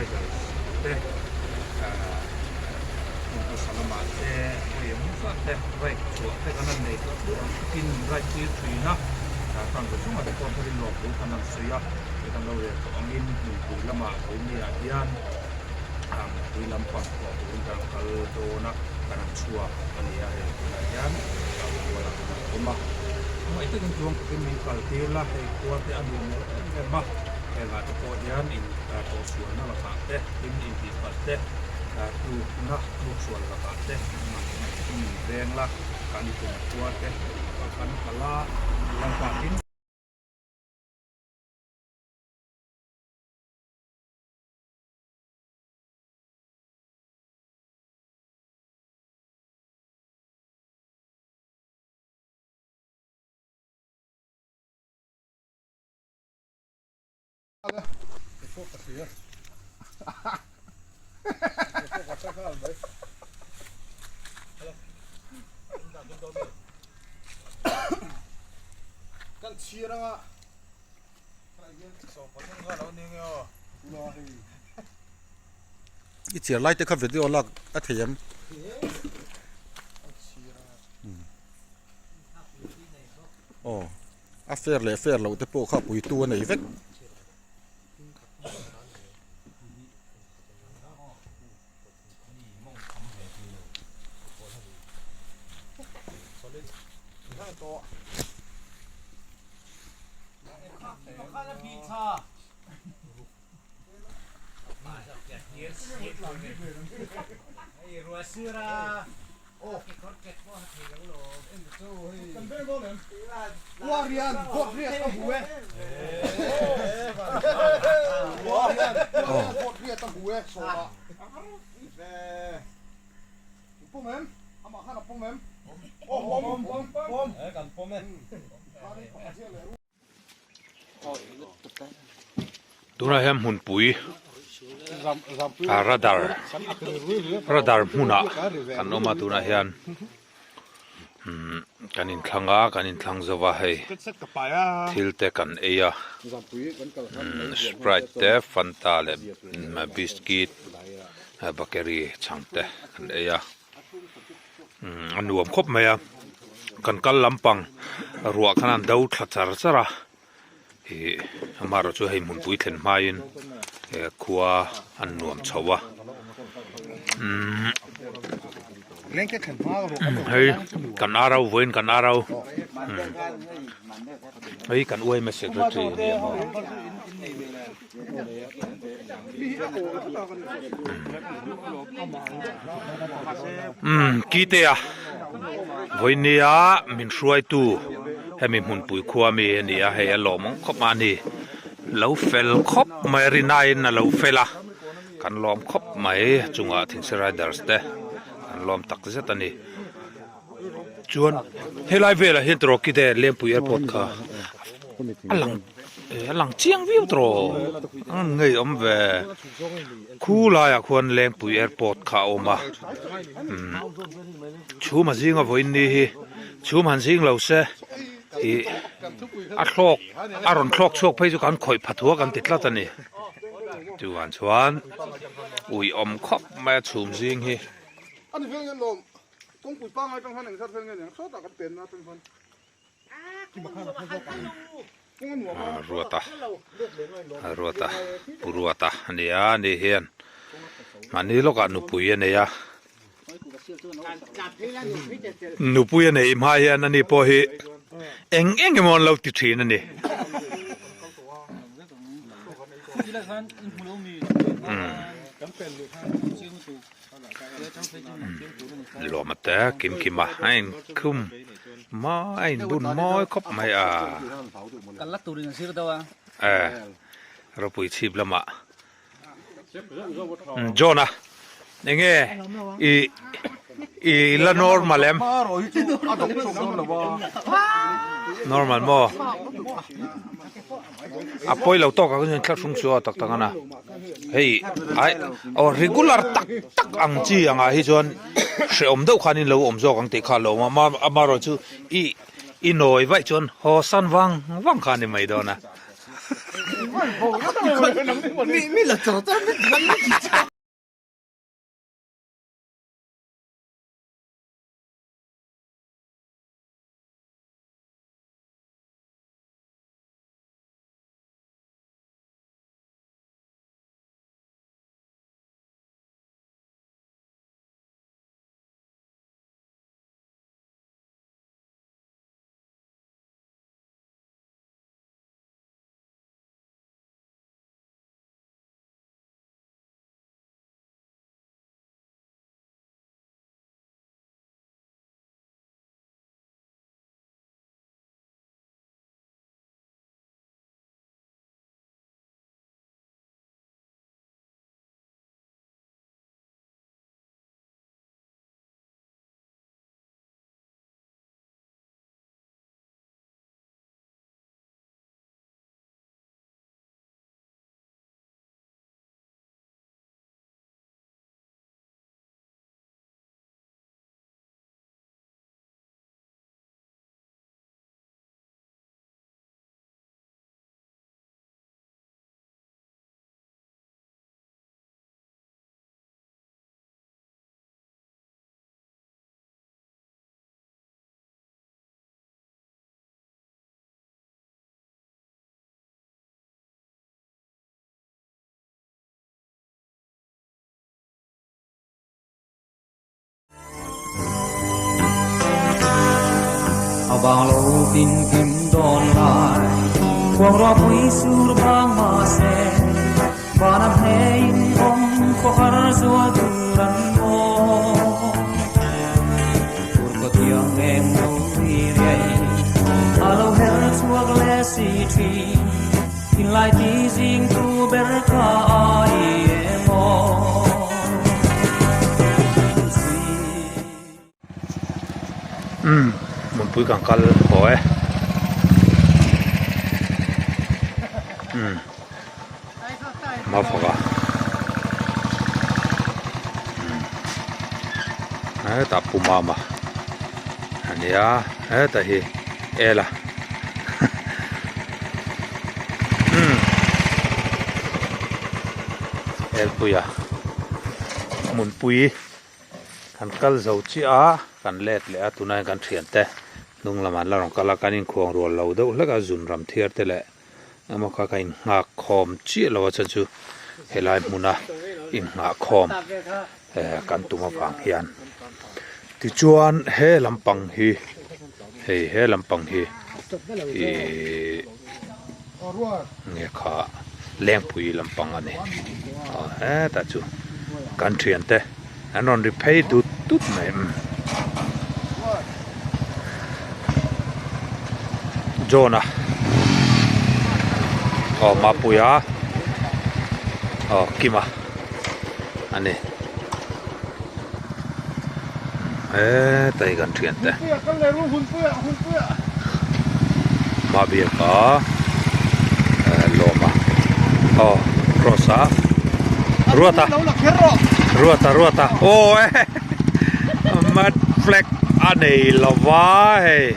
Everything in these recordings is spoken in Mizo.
Riders te hmun hmasa lamah te vawi eng zat te ride chhuah te kan han nei tawh tluang takin min ride tir thin a, khang te chungah te pawh tharin lawmthu kan han sawi a, hei kan lo rel tawh angin hmunpui lamah vawinia hian hmunpui lampang tawh turin kan kal dawn a, kan han chhuak a ni a, hei tunah hian Tlangbualah kan han awm a, hmangaih takin tluang takin min kal tir la, hei khua te a nuam lo em em a. Hengah te pawh hian in tawhsualna lakah te, tin intihpalh te, tlukna tluksual lakah te ngaih takin min veng la, kan tum khua te kan kal a, Lalpa tin. Kan chhir anga I chhiar lai te kha video lak a thei em? Aw. A fair leh fair loh te pawh kha puitu a nei vek. Tunah hian hmunpui radar radar hmunah kan awm a tunah hian kan inthlang a kan inthlang zo va hei thil te kan ei a sprite te fanta leh biscuit bakery chhang te kan ei a. A nuam khawp mai a kan kal lampang ruah khan an do thla char char a ih amaherawh chu hei hmunpui thlen hmain khua an nuam chho a umm hei kan arau vawiin kan arau hei kan yma secretary a ni a maw. Umm Kitea vawinia min hruaitu hemi hmunpui khua mi a ni a hei a lawm ang khawp a ni lo fel khawp mai a rinaiin a lo fel a kan lawm khawp mai chungah Thingse Riders te kan lawm tak zet a ni chuan helai velah hian tawrh Kite Lengpui airport kha a lang. A lang chiang viau tawh a ngei awm ve khu laiah khuan Lengpui airport kha a awm a umm chhum a zing a vawiin ni hi chhum han zing lo se ih a thlawk a rawn thlawk chhuak phei chu kan khawih pha thuak an ti tlat a ni chuan chuan ui awm khawp mai a chhum zing hi. Ruata Ruata Pu Ruata a ni a ani hian mahni lawkah nupui a nei a nupui a neih hma hian ani pawh hi eng eng emaw an lo ti thin a ni. Lawma te kim kim a a inkhum mawi a inbun mawi khawp mai a e ropui chhip lamah John a enge i i la normal em normal maw a pawi lo tawk ang chuan thlahrung chu a tak tak a na hei ai aw regular tak tak ang chi angah hi chuan hrehawm deuh khan in lo awm zawk ang tih kha a lo awm a amaherawh chu i i nawi vaih chuan haw san vang vang kha a ni mai dawn a. A vang lo tin kim dawn lai khuang ruah pui sur vang mah se van a hne in awm khaw har zual tur an maw Fur khaw thiang eng lo ri riai a lo her chhuak leh si thin Thinlai ti zing tu ber kha ai emaw. Umm hmunpui kan kal haw e umm mafaka umm hetah pu mama ania hetah hi ela. Umm Elpuia hmunpui kan kal zo chiah a kan let leh a tunah hian kan thiante hnung lamah an la rawn kal a kan inkhuang rual lo deuh hlek a zun ram thiar te leh emaw kha ka innghak khawm chiah lo a chuan chu helai hmuna innghah khawm eh kan tum avang hian tichuan he lampang hi hei he lampang hi ihh nge kha lengpui lampang a ni aw hetah chu kan thiante an rawn ri phei dut dut mai umm John-a aw Mapuia aw Kima. a ni heta hi kan thian te Mabiaka lawma aw cross a ruata ruata ruata aw e mat flag a nei lova hei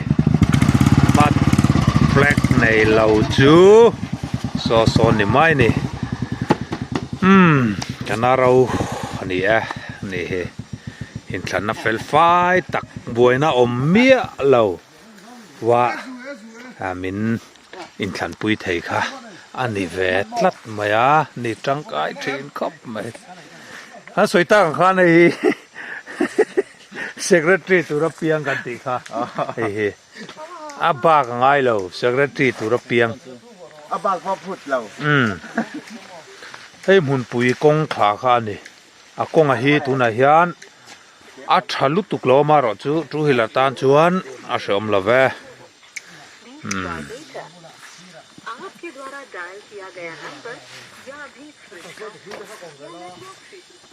mat flag nei lo chu saw saw ni mai ni. Umm kana ro a ni e ni hi inthlanna fel fai tak buaina awm miah lo wa min inthlanpui thei kha a ni ve tlat mai a ni tangkai thin khawp mai a sawi tak ang khan hei hi secretary tura piang kan tih kha hei hi. A bak a ngai lo secretary tur a piang. A bak pawh phut lo. Umm. Hei hmunpui kawng thla kha a ni. A kawnga hi tunah hian a tha lutuk lo amaherawh chu two wheeler tan chuan a hreawm lo ve. Umm.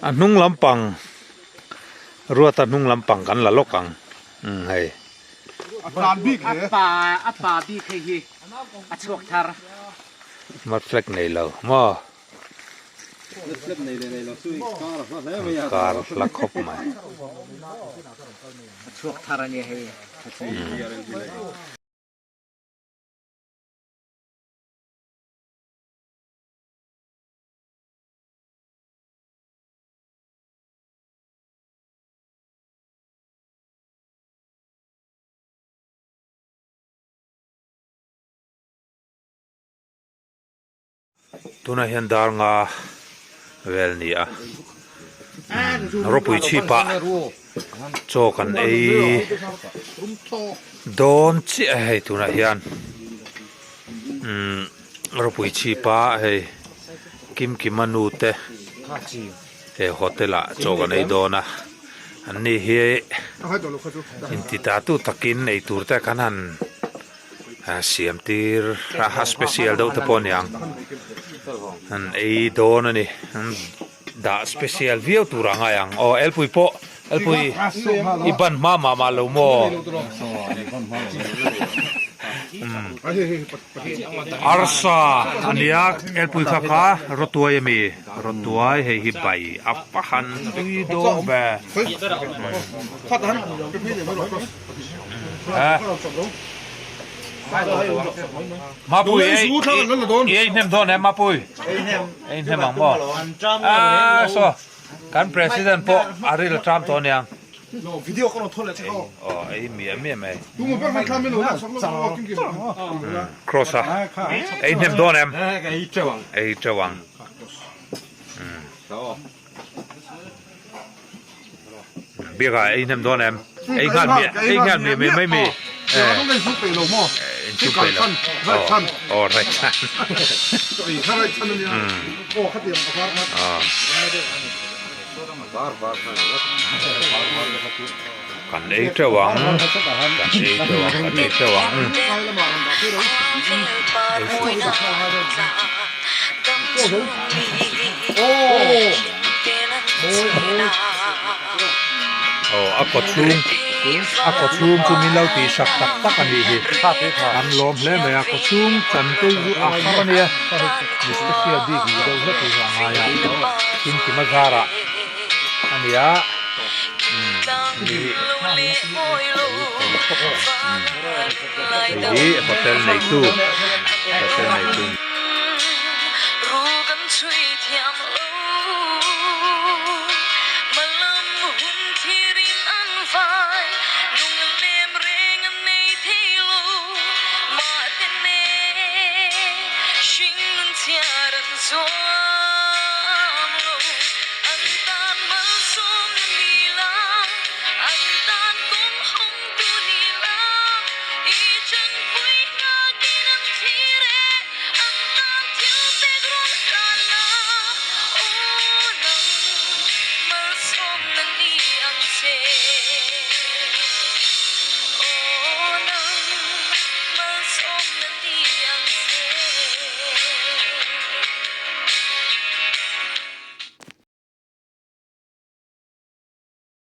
A hnung lampang Ruata hnung lampang kan la lawk ang. Umm hei. A tlan bik hle. A pa a pa bik hei hi a chhuak thar. Mud flag nei lo maw? Mud flag nei leh nei lo chu kar a hla hle mai a. Kar a hla khawp mai. A chhuak thar a nia hei. Tunah hian dar nga vel ni a ropui chhip ah chaw kan ei dawn chiah a hei tunah hian umm ropui chhip ah hei Kimkima nu te he hotel ah chaw kan ei dawn a an ni hi intitatu takin eitur te kan han. Siam tir a special deuh te pawh a niang an ei dawn a ni dah special viau tur a ngai ang aw elpui pawh elpui i ban hma mah mah lo maw arsa a nia elpui kha kha rawtuai a mi rawtuai hei hi bai a pahan tui dawn ve. Mapui ei i ei hnem dawn em Mapui ei hnem ang maw ah saw kan president pawh a ril a ṭam tawh aniang aw ei miah miah mai cross a ei hnem dawn em ei ṭeuh ang. Biak ah ei hnem dawn em? Ei nghal miah ei nghal miah miah mai mi. In chu peih lo. Aw right chan. Kan ei teuh ang. Kan ei teuh ang kan ei teuh ang. Aw a kaw chhung a kaw chhung chu min lo tih sak tak tak a nih hi an lawm hle mai a kaw chhung chan te chu a har a nia mi special bik ni deuh hlek hi a ngai a thingkim a zarah a ni a hei hi hotel neitu hotel neitu.